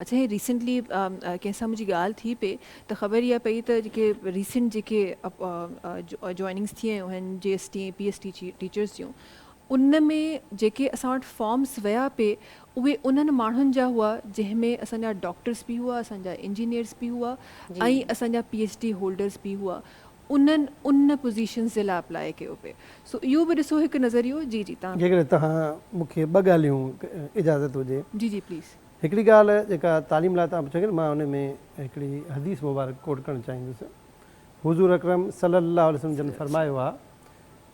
اڇا هي ريسنٽلي ڪنهن سان منهنجي ڳالهه ٿي پئي ته خبر اها پئي ته جيڪي ريسنٽ جيڪي جوائننگس ٿي آيون آهن G S T ۽ P S T teachers جون ان ۾ جيڪي اسان وٽ فارمس ويا پئي اهي انهن ماڻهن جا هئا جنهن ۾ اسان جا ڊاڪٽرس به هئا اسان جا انجنيئرس به هئا ۽ اسان جا پي ايڇ ڊي هولڊرس به هئا انهن ان پوزيشنس جي لاء اپلائي ڪيو پئي سو اهو به ڏسو هڪ نظريو جي جي تان جيڪڏهن توهان مون کي ٻه ڳالهيون اجازت هجي. جي جي پليز. هڪڙي ڳالهه جيڪا تعليم لاء توهان پڇيو ڪئي مان ان ۾ هڪڙي حديث مبارڪ ڪوٽ ڪرڻ چاهيندس. حضور اڪرم صلي الله عليه وسلم جن فرمايو آ،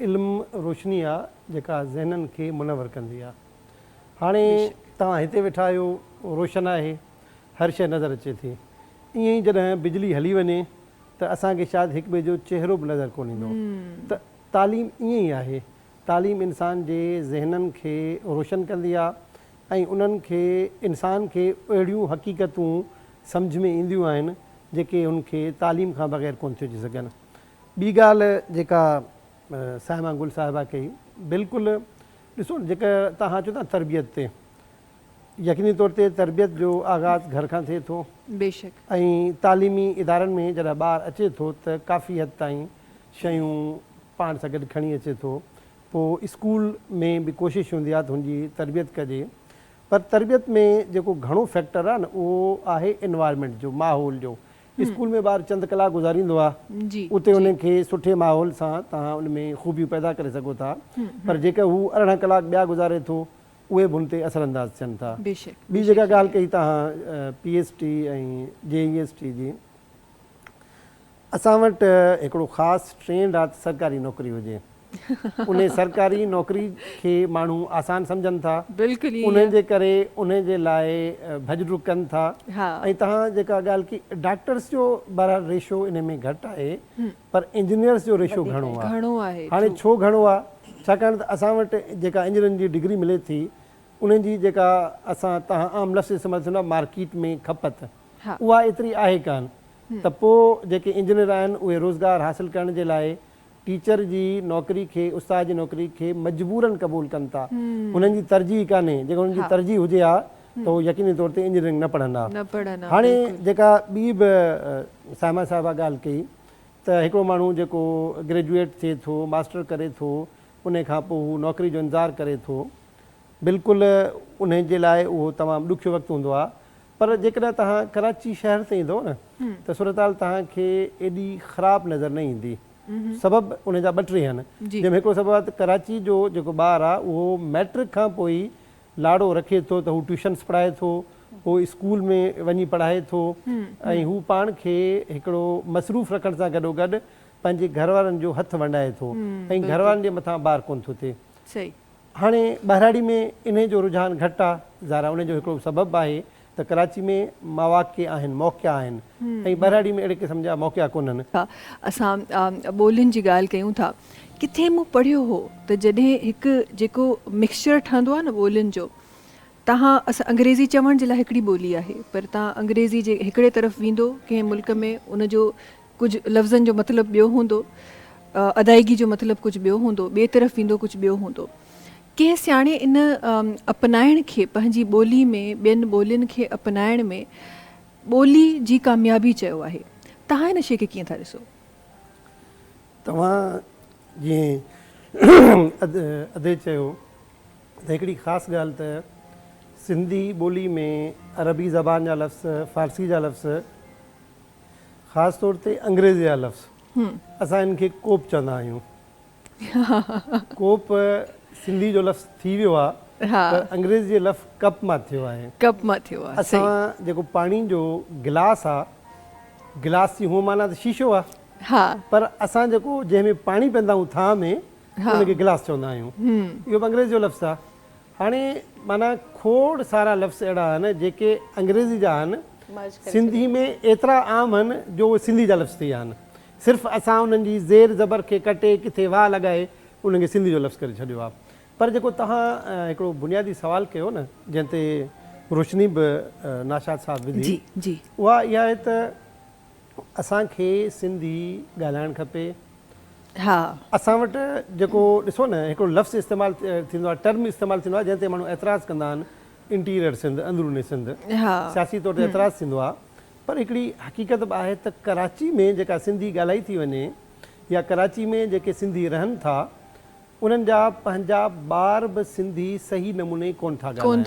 علم روشني آ جيڪا ذهنن کي منور ڪندي آ. هاڻي توهان هتي ويٺا آهيو روشن آهي هر شيء نظر اچي ٿي. ائين ئي جڏهن بجلي هلي وڃي ته اسان کي شايد هڪ ٻئي جو چهرو به نظر ڪونه ايندو. ته تعليم ائين ئي آهي. تعليم انسان جي ذهنن کي روشن ڪندي آ ۽ انهن کي انسان کي اهڙيون حقيقتون سمجهه ۾ اينديون آهن جيڪي هن کي تعليم کان بغير ڪونه ٿيون اچي سگهن. ٻي ڳالهه جيڪا صائمه گل صاحبه ڪئي بلڪل ڏسو نه جيڪا توهان چئو ٿا تربيت تي يقيني طور تي تربيت جو آغاز گهر کان ٿئي ٿو بيشڪ. ۽ تعليمي ادارن ۾ جڏهن ٻار اچي ٿو ته ڪافي حد تائين شيون پاڻ سان گڏ کڻي اچي ٿو پوء اسڪول ۾ به ڪوشش هوندي آهي ته هن جي تربيت ڪجي پر تربيت ۾ جيڪو گهڻو فيڪٽر آهي نه اهو آهي انوائرمينٽ جو ماحول جو اسڪول ۾ ٻار چند ڪلاڪ گذاريندو آهي اتي ان کي سٺي ماحول سان توهان ان ۾ خوبيون پيدا ڪري سگهو ٿا پر جيڪر هو 18 ڪلاڪ ٻيا گذاري ٿو اهي به ان تي اثر انداز ٿين ٿا ٻي جيڪا ڳالهه ڪئي توهان P S T ۽ G E S T جي اسان وٽ هڪڙو خاص ٽرينڊ آ ته سرڪاري نوڪري هجي. انهي سرڪاري نوڪري کي ماڻهو آسان سمجهن ٿا. انهي جي ڪري انهي جي لاء ڀڄ ڊڪ ڪن ٿا. ۽ توهان جيڪا ڳالهه ڪئي ڊاڪٽرس جو بهرحال ريشو انهي ۾ گهٽ آهي پر انجنيئرس جو ريشو گهڻو آ. هاڻي ڇو گهڻو آ؟ ڇاڪاڻ ته اسان وٽ جيڪا انجنيئرن جي ڊگري ملي ٿي انهي جي جيڪا اسان توهان عام لفظ استعمال ٿيندو آ مارڪيٽ ۾ کپت اها ايتري آهي ڪانه. ته پوء جيڪي انجنيئر آهن اهي روزگار حاصل ڪرڻ جي لاء ٽيچر جي نوڪري کي استاد جي نوڪري کي مجبورن قبول ڪن ٿا انهن جي ترجيح ڪانهي جيڪڏهن انهن جي ترجيح هجي ها ته هو يقيني طور تي انجنيئرنگ نه پڙهن ها هاڻي جيڪا ٻي به صائمه صاحبه ڳالهه ڪئي ته هڪڙو ماڻهو جيڪو گريجوئيٽ ٿئي ٿو ماسٽر ڪري ٿو انهي کان پوء هو نوڪري جو انتظار ڪري ٿو بلڪل انهي جي لاء اهو تمام ڏکيو وقت هوندو آهي پر جيڪڏهن توهان ڪراچي شهر تي ايندؤ نه ته صورتحال توهان کي ايڏي خراب نظر نه ايندي. سبب ان جا ٻه ٽي آهن. جنهن ۾ هڪڙو سبب آهي ته ڪراچي جو جيڪو ٻار آهي اهو مئٽرڪ کان پوء ئي لاڙو رکي ٿو ته هو ٽيوشنس پڙهائي ٿو، هو اسڪول ۾ وڃي پڙهائي ٿو ۽ هو پاڻ کي هڪڙو مصروف رکڻ سان گڏوگڏ پنهنجي گهر وارن جو هٿ ونڊائي ٿو ۽ گهر وارن جي مٿان بار ڪونه ٿو ٿئي. هاڻي ٻهراڙي ۾ انهي جو رجحان گهٽ آ، ظاهر آ انهي جو هڪڙو سبب به آهي ته ڪراچي ۾ مواقع آهن، موقعا آهن ۽ ٻهراڙي ۾ اهڙي قسم جا موقعا ڪونهن. اسان ٻولين جي ڳالهه ڪيون ٿا، ڪٿي مون پڙهيو هو ته جڏهن هڪ جيڪو مڪسچر ٺهندو آ نه ٻولين جو، تهان اسان انگريزي چوڻ جي لاء هڪڙي ٻولي آهي پر تهان انگريزي جي هڪڙي طرف ويندو ڪنهن ملڪ ۾ ان جو ڪجهه لفظن جو مطلب ٻيو هوندو، ادائگي جو مطلب ڪجهه ٻيو هوندو، ٻئي طرف ويندو ڪجهه ٻيو هوندو. ڪنهن سياڻي ان اپنائڻ کي پنهنجي ٻولي ۾ ٻين ٻولين کي اپنائڻ ۾ ٻولي جي ڪاميابي چيو آهي. توهان ان شيء کي ڪيئن ٿا ڏسو؟ توهان جيئن ادي چيو ته هڪڙي خاص ڳالهه ته سنڌي ٻولي ۾ عربي زبان جا لفظ، فارسي جا لفظ، خاص طور تي انگريزي جا لفظ اسان ان کي ڪوپ چوندا آهيون. ڪوپ سنڌي جو لفظ ٿي ويو آهي پر انگريزي جي لفظ ڪپ مان ٿيو آهي. ڪپ مان ٿيو آهي صحيح. اسان جيڪو پاڻي جو گلاس آهي گلاس جي هونء معنيٰ ته شيشو آهي پر اسان جيڪو جنهن ۾ پاڻي پيئندا آهيون ٿانء ۾ ان کي گلاس چوندا آهيون. اهو به انگريزي جو لفظ آهي. هاڻي معنيٰ کوڙ سارا لفظ اهڙا آهن جيڪي انگريزي جا آهن سنڌي ۾ ايترا عام آهن جو اهي سنڌي جا لفظ ٿي ويا آهن صرف اسان انهن جي زير زبر کي ڪٽي ڪٿي واء لڳائي انهن کي سنڌي جو لفظ ڪري ڇڏيو آهي پر جيڪو توهان هڪڙو بنيادي سوال ڪيو نه جنهن تي روشني به ناشاد صاحب وڌي اها اها آهي ته اسان کي سنڌي ڳالهائڻ کپي. ها. اسان وٽ جيڪو ڏسو نه هڪڙو لفظ استعمال ٿيندو آهي ٽرم استعمال ٿيندو آهي جنهن تي ماڻهو اعتراض ڪندا آهن انٽيريئر سنڌ، اندروني سنڌ، سياسي طور تي اعتراض ٿيندو آهي پر هڪڙي حقيقت به آهي ته ڪراچي ۾ جيڪا سنڌي ڳالهائي ٿي وڃي يا ڪراچي ۾ جيڪي سنڌي رهن ٿا انهن جا پنهنجا ٻار به سنڌي صحيح نموني ڪونه ٿا ڳالهائن.